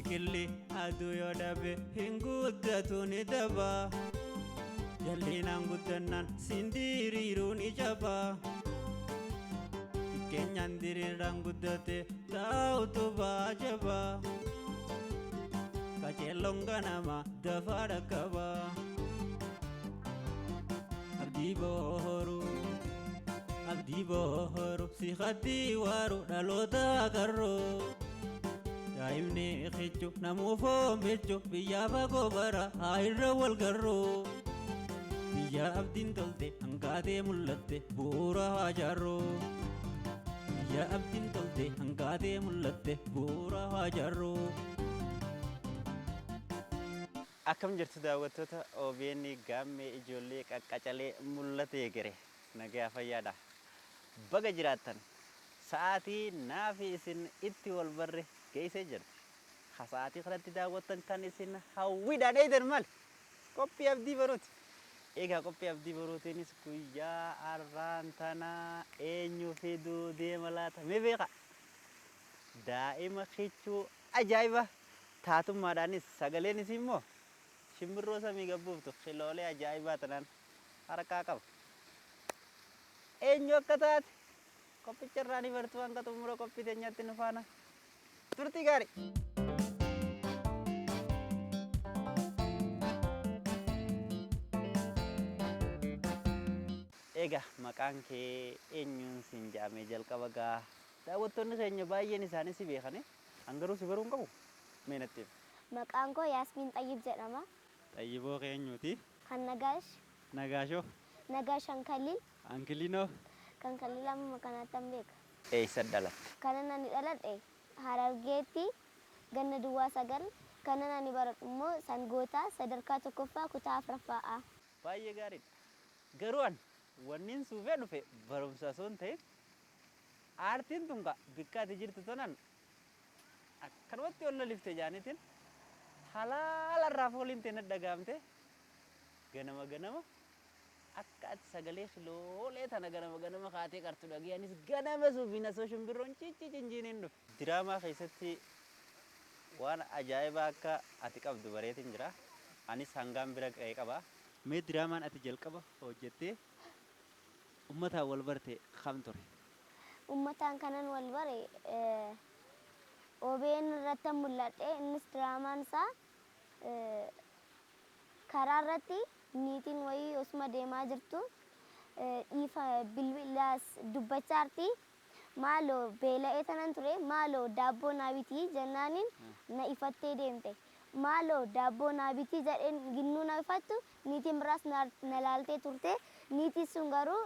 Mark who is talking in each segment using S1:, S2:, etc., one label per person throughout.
S1: Biqilli aduu yoo dhabe hin guddatu ni daba. Jallinaan guddannaan siin diriiruu ni jaba. Xiqqeenyaan diriiraan guddate taa'utu baajaba. Qaceelloon ganama dafaa dhaqqaba. Abdii booruu abdii booruu si haddii waaru dhaloota qarroo. Daa'imni kichu namuu foon bichu biyyaa fagoo bara haa irra wal garroo. Biyya abdiin tolte hangaatee mul'atte bu'uura haa jaarroo. Biyya abdiin tolte hangaatee mul'atte bu'uura haa jaarroo. Akkam jirtu daawwattoota OBN gaammee ijoollee qaqqacalee mul'ate eegere nagaa fayyaadha. Baga jiraattan sa'aatii naafi isin itti wal barre geessee jirti. Ha sa'aatii kanatti daawwattan kan isin hawwiidhaan eegdan maali? Qophii abdii baruuti. Egaa qophii abdii baruutiinis guyyaa har'aan tana eenyu fiduu deema laata? Mee beekaa? Daa'ima kichuu ajaa'iba! Taatummaadhaanis sagaleen isii immoo shimbirroo samii gad buuftu kiloolee ajaa'ibaa tanaan harkaa qaba. Eenyu akka taate qophicha irraa ni bartu hanga xumura qophii teenyaatti nu faana turtii gaarii! Egaa maqaan kee eenyuun siin jedhamee jalqaba gaa daawwattoonni keenya baay'een isaanii si beekani an garuu si baruu hin qabu mee natti himi.
S2: Maqaan koo Yaasmiin Xayyib jedhama.
S1: Xayyiboo kee eenyuuti?
S2: Kan Nagaash.
S1: Nagaashoo?
S2: Nagaash Ankaliil.
S1: Ankiliinoo?
S2: Kan Kaliil ammuma kanaattan beeka.
S1: Eessa dhalatte?
S2: Kanan ani dhaladhe Harargeetti ganna duwwaa 9. Kanan ani baradhu immoo Sangoota sadarkaa 1ffaa kutaa 4ffaa A.
S1: Baay'ee gaariidha. Garuu an wannin suufee dhufe barumsa osoo hin ta'in aartiin tun kaa bikka ati jirtu tanan akkanumatti ol lalifte jaanitin halaala irraa fooliin tee natti dhaga'amte ganama ganama akka ati sagalee kiloolee tana ganama ganama kaatee qartu dhagee anis ganama suufiin asoo shimbirroon ciiccii cinjiiniin dhufe. Diraamaa keessatti waan ajaa'ibaa akka ati qabdu bareetin jira. Anis hangaan bira ga'e qaba. Mee diraamaan ati jalqaba hojjettee ummataan wal barte kam ture?
S2: Ummataan kanan wal bare OBN irrattan mul'adhe. Innis diraamaan isaa karaa irratti niitiin wayii osuma deemaa jirtu dhiifa bilbila dubbachaa jirti. Maaloo beela'ee tanan ture maaloo daabboo naa biti jennaaniin na ifattee deemte. Maaloo daabboo naa biti jedheen ginnuu na ifattu niitiin biraas na laaltee turte. Niitiin sun garuu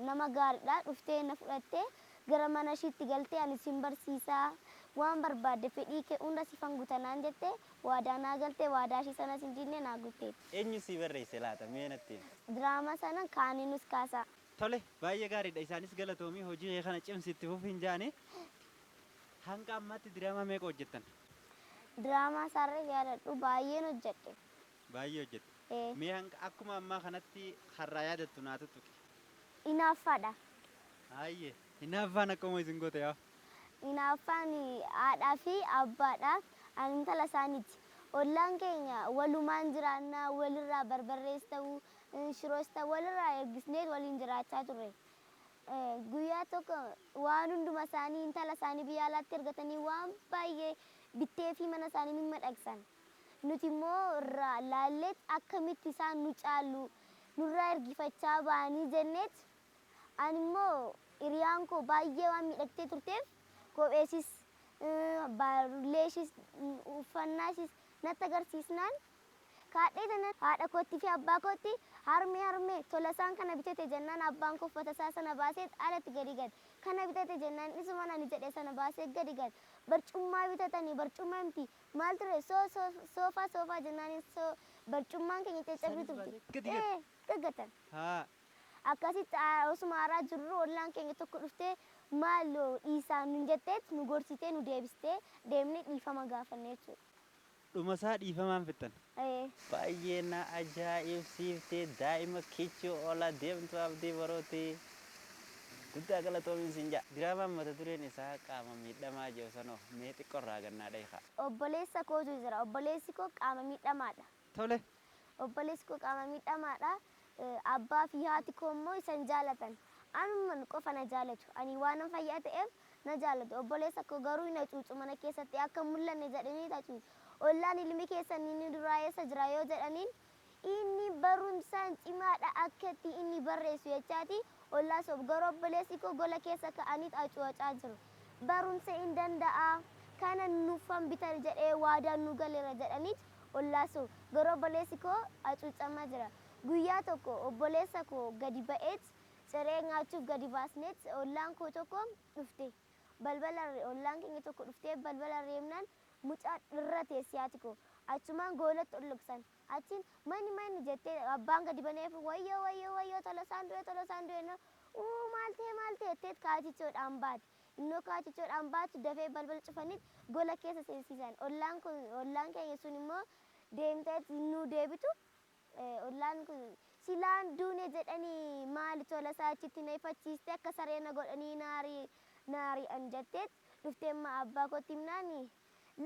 S2: nama gaariidha dhuftee na fudhattee gara mana ishiitti galtee ani sin barsiisaa waan barbaadde fedhii kee hunda sifan guta naan jette waadaa naa galte waadaa ishii sanas hin diidne naa guutteetti.
S1: Eenyu sii barreesse laata mee natti himi.
S2: Diraamaa sana Kaaninus Kaasaa.
S1: Tole baay'ee gaariidha isaanis galatoomi hojii kee kana cimsi itti fufi hin ja'ani. Hanga ammaatti diraamaa meeqa hojjettan?
S2: Diraamaa isaarra hin yaadadhu baay'een hojjedhe.
S1: Baay'ee hojjette.
S2: Ee.
S1: Mee hanga akkuma ammaa kanatti harraa yaadattu naa tuttuqi.
S2: Inaaffaadha.
S1: Haayye hinaaffaan akkuma isin goote yaa.
S2: Inaaffaan haadhaa fi abbaadha. Ani intala isaaniiti. Ollaan keenya walumaan jiraanna, walirraa barbarrees ta'u, shiroos ta'u walirraa ergisneet waliin jiraachaa turre. Guyyaa tokko waan hunduma isaanii intala isaanii biyya alaatti ergatanii waan baay'ee bitteefii mana isaanii mimmadhagsan. Nuti immoo irraa laalleet akkamitti isaan nu caalu nurraa ergifachaa ba'anii jenneet Ani immoo hiriyaan koo baay'ee waan miidhagdee turteef kopheeshis, baarulleeshis, uffannaashis natti agarsiisnaan kaadhee tanan haadha kootti fi abbaa kootti harmee harmee Tolasaan kana bitate jennaan abbaan koo uffata isaa sana baasee alatti gadi gate. Kana bitate jennaan isuman ani jedhe sana baasee gadi gate. Barcummaa bitatanii barcummaa miti maal ture soo soofaa soofaa jennaan barcummaan keenya caccabduu
S1: Sanis
S2: turte.
S1: baasee gadi gate.
S2: Ee gaggatan.
S1: Haa.
S2: Akkasitti osuma aaraa jirruu ollaan keenya tokko dhuftee maaloo dhiisaa nun jetteet nu gorsitee nu deebistee deemnee dhiifama gaafanne jechuudha.
S1: Dhumasaa dhiifamaan fixxan.
S2: Ee.
S1: Baay'ee na ajaa'ibsiifte daa'ima kichuu ola deemtu Abdii Boruuti. Guddaa galatoomiin siin jedha. Diraamaan mata dureen isaa qaama miidhamaa jedhu sanoo mee xiqqoorraa gannaa dhahikaa.
S2: Obboleessa kootu jira. Obboleessi koo qaama miidhamaadha.
S1: Tole.
S2: Obboleessi koo qaama miidhamaadha. Abbaa fi haati koo immoo isa hin jaalatan. Anuman qofa na jaalatu. Ani waanan fayyaa ta'eef na jaalatu. Obboleessa koo garuu na cuucu mana keessatti akka hin mul'anne jedhanii na cuucu. Ollaan ilmi keessan inni duraa eessa jira yoo jedhaniin inni barumsaan cimaadha akkatti inni barreessu jechaati ollaa sobu. Garuu obboleessi koo gola keessa ka'anii hacuucaa jiru. Barumsa hin danda'a kana nuufan bitan jedhee waadaan nu galeera jedhaniit ollaa sobu. Garuu obboleessi koo hacuucamaa jira. Guyyaa tokko obboleessa koo gadi ba'eet ciree nyaachuuf gadi baasneet ollaan koo tokko dhufte. Balbala ollaan keenya tokko dhuftee balbala reebnaan mucaa irra teessi haati koo. Achumaan goolatti ol dhoksan. Achiin mani mani jettee abbaan gadi baneef wayyoo wayyoo wayyoo Tolasaan du'e Tolasaan du'e na uu maal ta'e maal ta'e jetteet kaatichoodhaan baate. Innoo kaatichoodhaan baatu dafee balbala cufaniit gola keessa seensisan. Ollaan kun ollaan keenya sun immoo deemteet nu deebitu ollaan kun silaan duune jedhanii maali Tolasaa achitti na ifachiiste akka saree na godhanii naari'an jetteet dhuftee amma abbaa kootti himnaani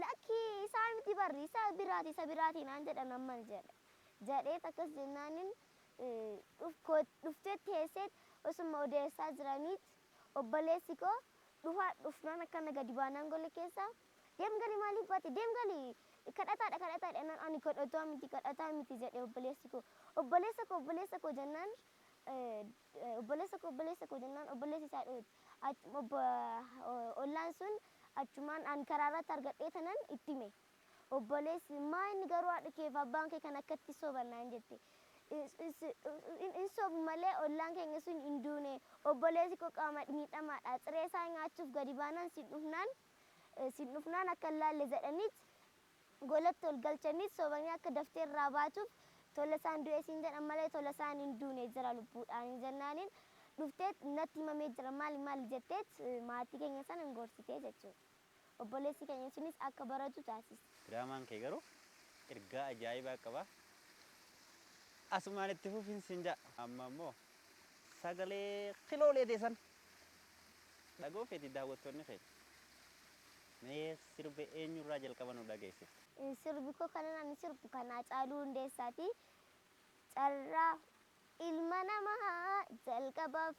S2: lakkii isaa miti barri isa biraati isa biraati naan jedhan amman jedhe jedheet akkas jennaanin dhuftee teesseet osuma odeessaa jiraniit obboleessi koo dhufaa dhufnaan akkana gadi baanaan gola keessa deem gali maaliif baate deem gali kadhataadha kadhataadha jennaan ani kadhataa miti kadhataa miti jedhe obboleessi koo obboleessa koo obboleessa koo jennaan obboleessa koo obboleessa koo jennaan obboleessi isaa dhufe ollaan sun achumaan an karaa irratti argadhee tanan itti hime. Obboleessi maa inni garuu haadha kee fi abbaan kee kan akkatti soban naan jette. In sobu malee ollaan keenya sun hin duune. Obboleessi koo qaama miidhamaadha. Ciree isaa nyaachuuf gadi baanaan si dhufnaan akka hin laalle jedhaniit golatti ol galchaniit sobanii akka daftee irraa baatuuf Tolasaan du'e siin jedhan malee Tolasaan hin duune jira lubbuudhaan jennaaniin dhuftee natti himamee jira maali maali jetteet maatii keenya sana hin gorsitee jechuudha. Obboleessi keenya sunis akka baratu taasise.
S1: Diraamaan kee garuu ergaa ajaa'ibaa qaba. Asumaan itti fufiinsi hin ja'a. Amma immoo sagalee kiloolee teessan dhagoo feeti daawwattoonni keenya. Mee sirba eenyurraa jalqaba nu dhageessifte?
S2: Sirbi koo kanan ani sirbu kan Haacaaluu Hundeessaati. Carraa ilma namaa jalqabaaf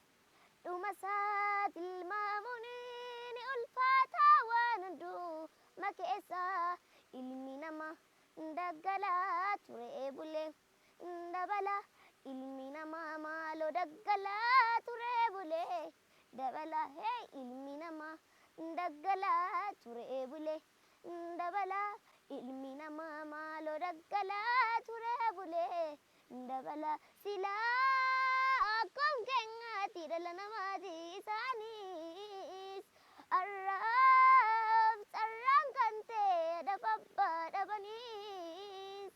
S2: dhuma isaa tilmaamuun ni ulfaataa waan hunduma keessa ilmi namaa daggalaa ture bulee dabala ilmi namaa maaloo daggalaa ture bulee dabala hee ilmi namaa daggalaa ture bulee dabala ilmi namaa maaloo daggalaa ture bulee dabala silaa akkum keenyaatti dhala namaati isaanis arraaf carraan kan ta'e haadha abbaa dhabaniis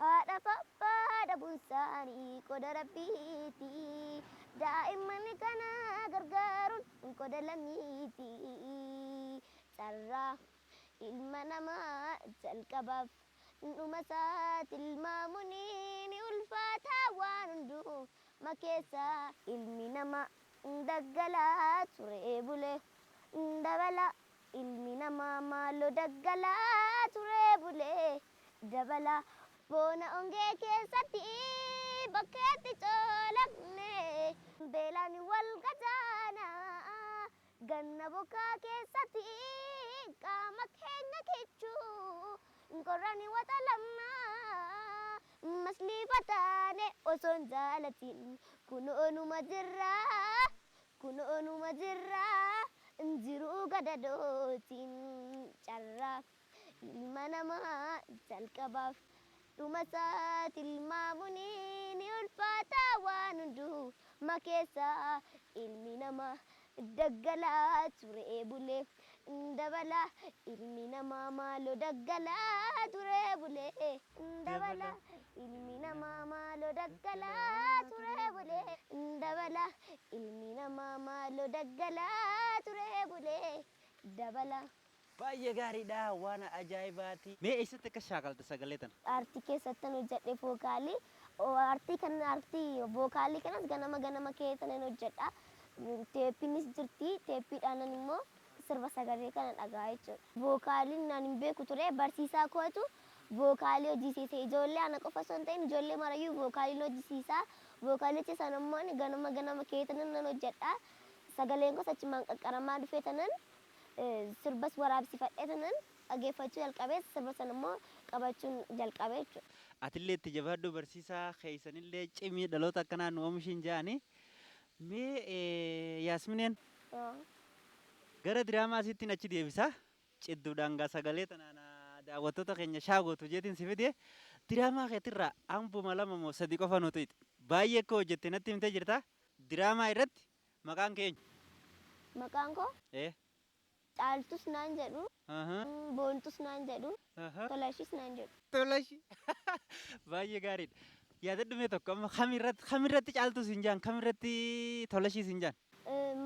S2: haadha abbaa dhabuun isaanii qoda rabbiiti daa'imman kana gargaaruun qoda lammiiti carraa ilma namaa jalqabaaf dhuma isaa tilmaamuun ni ulfaataa waan hunduma keessa ilmi namaa daggalaa ture bulee dabala ilmi namaa maaloo daggalaa ture bulee dabala boona ongee keessatti bakkeetti coolamne beelaan wal gataana ganna bokkaa keessatti qaama keenya kichuu qorrani waxalamna masliifataane osoo hin jaalatin kunoonuma jirraa kunoonuma jirraa jiruu gadadootiin carraa ilma namaa jalqabaaf dhuma isaa tilmaamuun ni ulfaataa waan hunduma keessa ilmi namaa daggalaa ture bulee dabala ilmi namaa maaloo daggalaa ture bulee dabala ilmi namaa maaloo daggalaa ture bulee dabala ilmi namaa maaloo daggalaa ture bulee dabala.
S1: Baay'ee gaariidha waan ajaa'ibaati. Mee eessatti akka shaakalta sagalee tana?
S2: Aartii keessattan hojjedhe vookaalii. Aartii kan aartii vookaalii kanas ganama ganama keessa nan hojjedha. Teeppiinis jirti. Teeppiidhaanan immoo sirba sagalee kana dhagaa jechuudha. Vookaaliin naan hin beeku ture. Barsiisaa kootu vookaalii hojjisiise. Ijoollee ana qofa osoo hin ta'in ijoollee marayyuu vookaaliin hojjisiisa. Vookaalicha sana immoo ani ganama ganama keetanan nan hojjedha. Sagaleen koos achumaan qaqqaramaa dhufee tanan sirbas waraabsifadhee tanan dhageeffachuu jalqabee sirba sana immoo qabachuun jalqabe jechuudha.
S1: Atillee itti jabaadhu, barsiisaa keessanillee cimii, dhaloota akkanaa nu oomishin jedhani. Mee Yaasmineen, gara diraamaa asittiin achi deebisa. Cidduudhaan gaa sagalee tanaan daawwattoota keenya shaagootu jeetiin si fide. Diraamaa keetirraa hambuma lama moo sadi qofa nuti baay'ee akka hojjette natti himtee jirta. Diraamaa irratti maqaan keenya?
S2: Maqaan koo Caaltus naan jedhu, Boontus naan jedhu, Tolashis naan jedhu.
S1: Tolashi. Baay'ee gaariidha. Yaadadhu mee tokko amma kamirratti Caaltus hin jaan, kamirratti Tolashis hin jaan?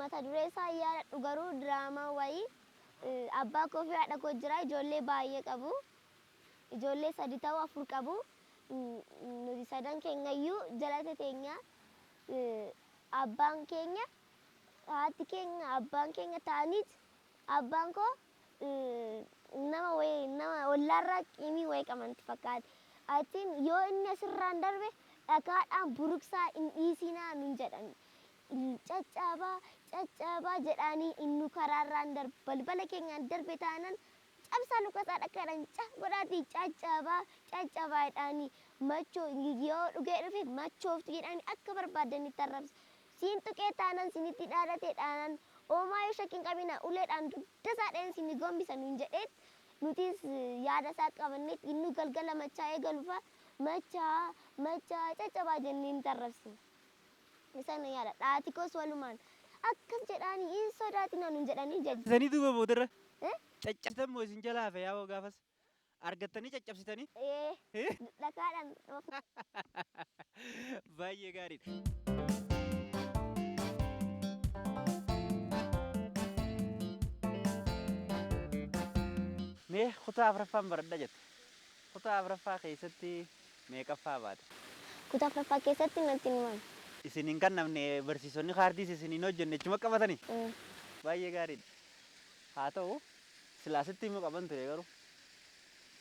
S2: Mata duree isaa hin yaadadhu, garuu diraamaa wayii abbaa koo fi haadha koo jira, ijoollee baay'ee qabu. Ijoollee sadi ta'u afur qabu. Nuti sadan keenyayyuu jala teteenya. Abbaan keenya, haati keenya, abbaan keenya ta'aniit abbaan koo nama wayii nama ollaarraa qiimii wayii qabanti fakkaata. Achiin yoo inni asirraan darbe dhagaadhaan buruqsaa hin dhiisinaa nun jedhan. Caccabaa caccabaa jedhaanii inni karaarraan darbe balbala keenyaan darbe taanan cabsaa lukasaa dhagaadhaan ca godhaatii caccabaa caccabaa jedhaanii, machoo yoo dhugee dhufe machooftu jedhaanii akka barbaadanitti arrabsa. Siin tuqee taanan, sinitti dhaadate taanan, oomaa yoo shakkiin qabina uleedhaan dugda isaa dha'een sinii gombisa nun jedheet, nutis yaada isaa qabanneet inni galgala machaa'ee galufa machaa machaa caccabaa jennee ni arrabsina. Isa na yaada. Haati koos walumaan akkas jedhaanii hin sodaatina nun jedhanii jajja.
S1: Isanii duuba boodarra caccabsitan moo isin jalaa hafe yaa'oo gaafas? Argattanii caccabsitanii?
S2: Ee, dhakaadhaan.
S1: Baay'ee gaariidha. Mee kutaa afuraffaan baradha jette. Kutaa afuraffaa keessatti meeqaffaa baate?
S2: Kutaa afuraffaa keessatti natti hin himame.
S1: Isin hin kannamne, barsiisonni kaardiis isin hin hojjenne, achuma qabatanii? Baay'ee gaariidha. Haa ta'u, silaa sitti himuu qaban ture, garuu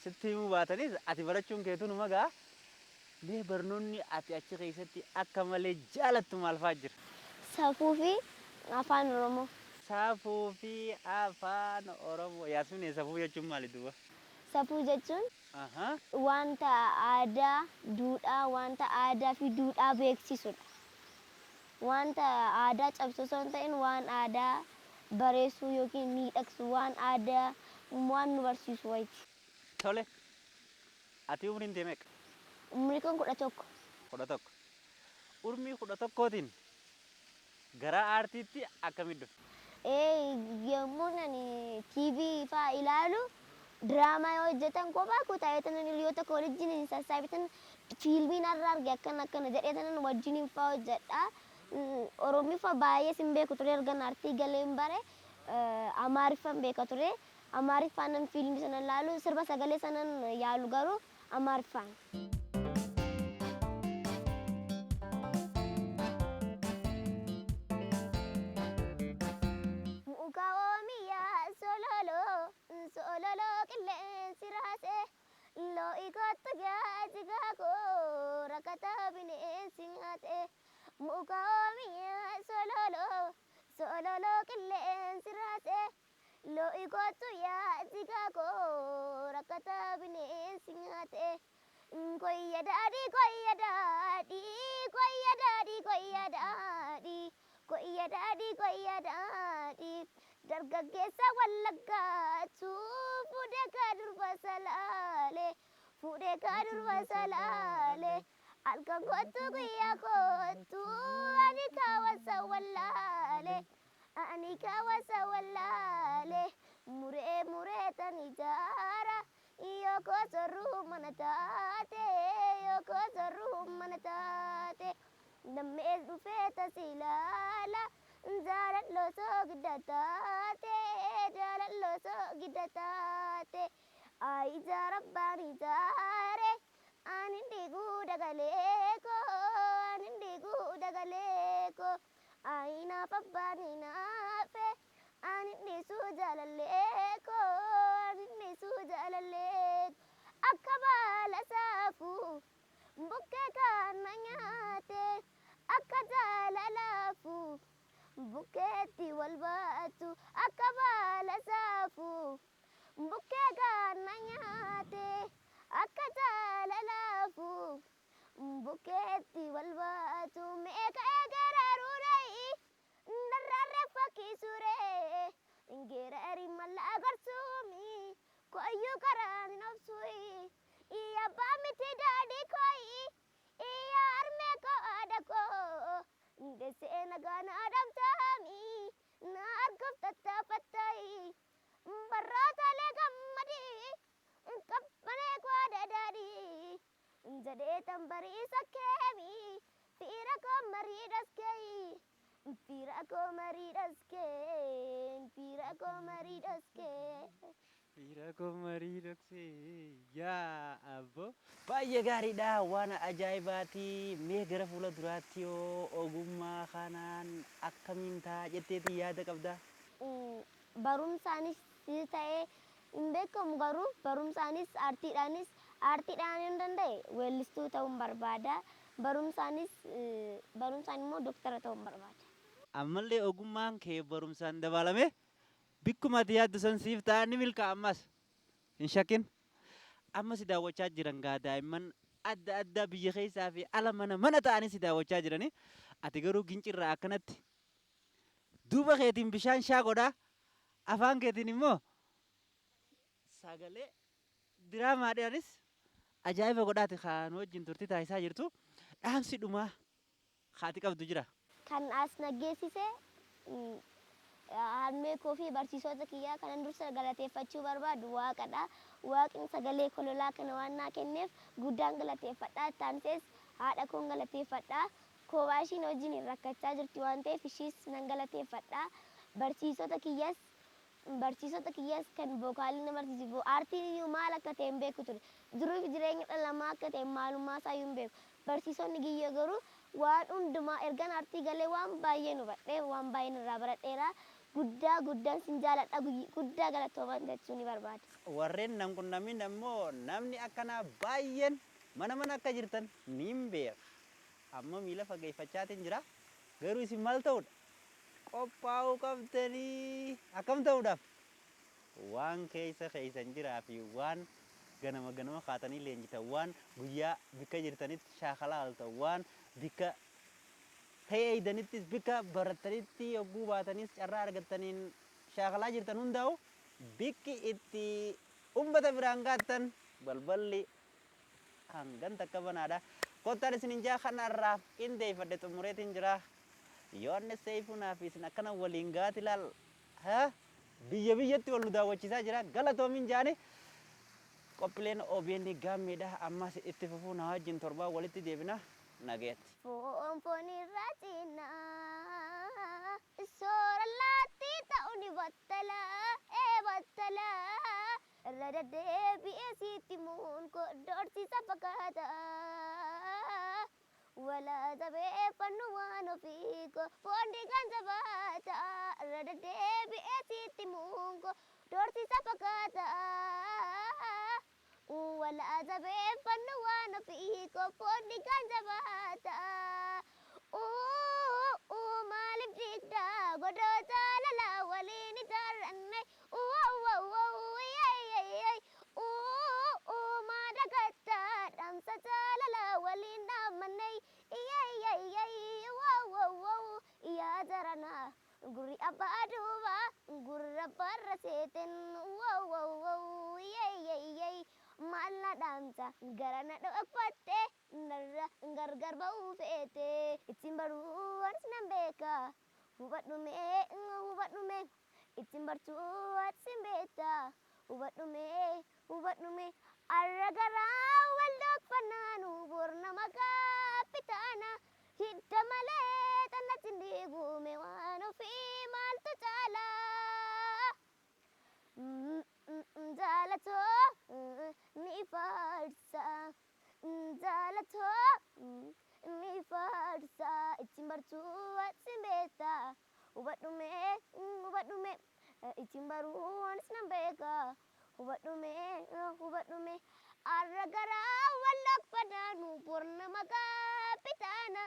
S1: sitti himuu baatanis ati barachuun keetu numa ga'a. Mee barnoonni ati achi keessatti akka malee jaalattu maal fa'aa jira?
S2: Safuu fi Afaan Oromoo.
S1: Safuu fi Afaan Oromoo. Yaasminee, safuu jechuun maali duuba?
S2: Safuu jechuun wanta aadaa, duudhaa, wanta aadaa fi duudhaa beeksisudha. Wanta aadaa cabsu osoo hin ta'in waan aadaa bareessuu yookiin miidhagsu, waan aadaa waan nu barsiisu wayiiti.
S1: Tole. Ati umriin tee meeqa?
S2: Umrii kun 11.
S1: 11. Urmii 11tiin gara aartiitti akkamitti dhufte?
S2: Ee, yommuu ani TV fa'aa ilaalu, diraamaa yoo hojjetan kophaa koo taa'ee tanan hiriyoota koo wajjin sassaabetan fiilmiin har'a arge akkana akkana jedhee tanan wajjin fa'aa hojjedha. Oromiffa baay'ee sin beeku ture, ergan aartii galeen bare. Amaariffan beeka ture. Amaariffaan nan fiilmii sana ilaalu, sirba sagalee sanan yaalu, garuu Amaariffaan. Muka oomiyaa sololoo sololoo qilleensi raasee loo'i kottu jaajigaa koo rakkataa bineensi nyaate. Muka oomiyaa sololoo sololoo qilleensi raasee loo'i kottu jaajigaa koo rakkataa bineensi nyaate. Koyya daadhii, koyya daadhii, koyya daadhii, koyya daadhii, koyya daadhii, koyya daadhii, dargaggeessa Wallaggaatu fuudhee kaa durba Salaalee, fuudhee kaa durba Salaalee, halkan kottu guyyaa kottu ani kaawwasa wallaalee, ani kaawwasa wallaalee, muree muree tan ijaara yoo sorruu mana taate, yoo sorruu mana taate, nammees dhufee tas ilaala jaalalloo soogidda taate, jaalalloo soogidda taate, ayi jaarabbaan ijaare ani dhiiguu dagalee koo, ani dhiiguu dagalee koo, ayi. Anaaf abbaan hinaafe ani dhiisuu jaalallee koo ani dhiisuu jaalallee akka baala saafuu bukkee kan na nyaate akka jaalalaafuu bukkeetti wal baatu akka baala saafuu bukkee kan na nyaate akka jaalalaafuu bukkeetti wal baatu meeqa eegeraruudhayi narraarre fakkii suuree geerari malla agarsuumi koyyuu karaan hin obsuyi iyya abbaa miti daadhii koyi iyya harmee koo haadha koo desee nagaa na adamtaami na arguuf tattaafattayi barraataalee gammadii qabbanee koo daadhii jedhee tan bariisa keemi fiira koo marii dhaskeeyi fiira koo marii dhaskee fiira koo marii dhaskee.
S1: Fiira koo marii dhoksee yaa abbo. Baay'ee gaariidha, waan ajaa'ibaati. Mee gara fuula duraatti yoo ogummaa kanaan akkamiin ta'a jetteeti yaada qabda?
S2: Barumsaanis ta'ee hin beekamu garuu barumsaanis aartiidhaanis aartiidhaan hin danda'e weellistuu ta'uun barbaada. Barumsaanis barumsaan immoo doktara ta'uun barbaada.
S1: Ammallee ogummaan kee barumsaan dabalame bikkuma ati yaaddu san siif ta'a, ni milkaa'a ammas. Hin shakkin. Amma si daawwachaa jiran gaa daa'imman adda addaa biyya keessaa fi ala mana mana ta'anii si daawwachaa jirani. Ati garuu gincirraa akkanatti duuba keetiin bishaan shaa godhaa, afaan keetiin immoo sagalee diraamaadhaanis ajaa'iba godhaati kan wajjin turtii taasisaa jirtu. Dhaamsi dhumaa haati qabdu jira?
S2: Kan as na geessise harmee koo fi barsiisota kiyyaa kanan dursa galateeffachuu barbaadu Waaqadha. Waaqni sagalee kololaa kana waan naa kenneef guddaan galateeffadha. Ittaansees haadha koon galateeffadha. Koobaa ishiin wajjin hin rakkachaa jirti waan ta'eef ishiis nan galateeffadha. Barsiisota kiyyas kan vocal na barsiisu, aartiin iyyuu maal akka ta'e hin beeku ture. Jiruu fi jireenya dhala namaa akka ta'e maalummaa isaa iyyuu hin beeku. Barsiisonni kiyya garuu waan hundumaa ergan aartii galee waan baay'ee nu hubadhee waan baay'een irraa baradheera. Guddaa guddaan sin jaaladha, guddaa galatooman jechuu ni barbaada.
S1: Warreen nan qunnamin ammoo namni akkanaa baay'een mana mana akka jirtan niin beeka. Amma miila fageeffachaatiin jira. Garuu isin maal ta'uudha? Qophaa'uu qabdanii akkam ta'uudhaaf? Waan keessa keessan jiraa fi waan ganama ganama kaatanii leenjitan, waan guyyaa bikka jirtanitti shaakalaa ooltan, waan bikka ta'ee eeydanittis bikka barattanitti yogguu baatanis carraa argattaniin shaakalaa jirtan hundaa'u bikki itti ummata biraan gaattan balballi hangan takka banaadha. Kottaan isinin jaa, kanarraaf qindeeffadhe xumureetiin jira. Yohannes Seeyfuunaa fi isin akkana waliin gaati laal ha biyya biyyatti wal nu daawwachiisaa jira. Galatoomin jaani, qophiileen OBN gaammeedha. Ammas itti fufuu na wajjin torbaa walitti deebina, nagaatti.
S2: Foon foon irraa cinaa soora laatti ta'u ni battalaa ee battalaa irra deddeebi'ee sitti muun koo doorsiisa fakkaata. Wala jabeeffannu waan ofii koo foon dhiigaan jabaata irra deddeebi'ee sitti muun koo doorsiisa fakkaata. Wala jabeeffannu waan ofii koo foon dhiigaan jabaata. Maaliif diigdaa godoo jaalala waliin ijaarranne? Maa dagattaa dhaamsa jaalala waliin dhaammanne? Yaa jarana, gurri abbaa duuba gurra barra seeten. Maal na dhaamta gara na dhokfatte narra gargar ba'uu feete? Ittiin baruu anis nan beeka, hubadhu mee, hubadhu mee. Ittiin bartuu atis hin beekta, hubadhu mee, hubadhu mee. Arra garaa wal dhokfannaanu bor nama gaaffitaana. Hidda malee xannatti hin diigume, waan ofii maaltu caalaa? Jaalatoo ni faarsa, jaalatoo ni faarsa. Ittiin bartuu atis hin beekta. Hubadhu mee, hubadhu mee, ittiin baruu anis nan beeka. Hubadhu mee, hubadhu mee, arra garaa wallaqfadaanu borna maqaa bitaana.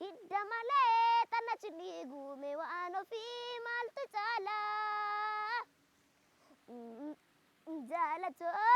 S2: Hidda malee xana ciniigu mee waan ofii maaltu caalaa? Jaalatoo.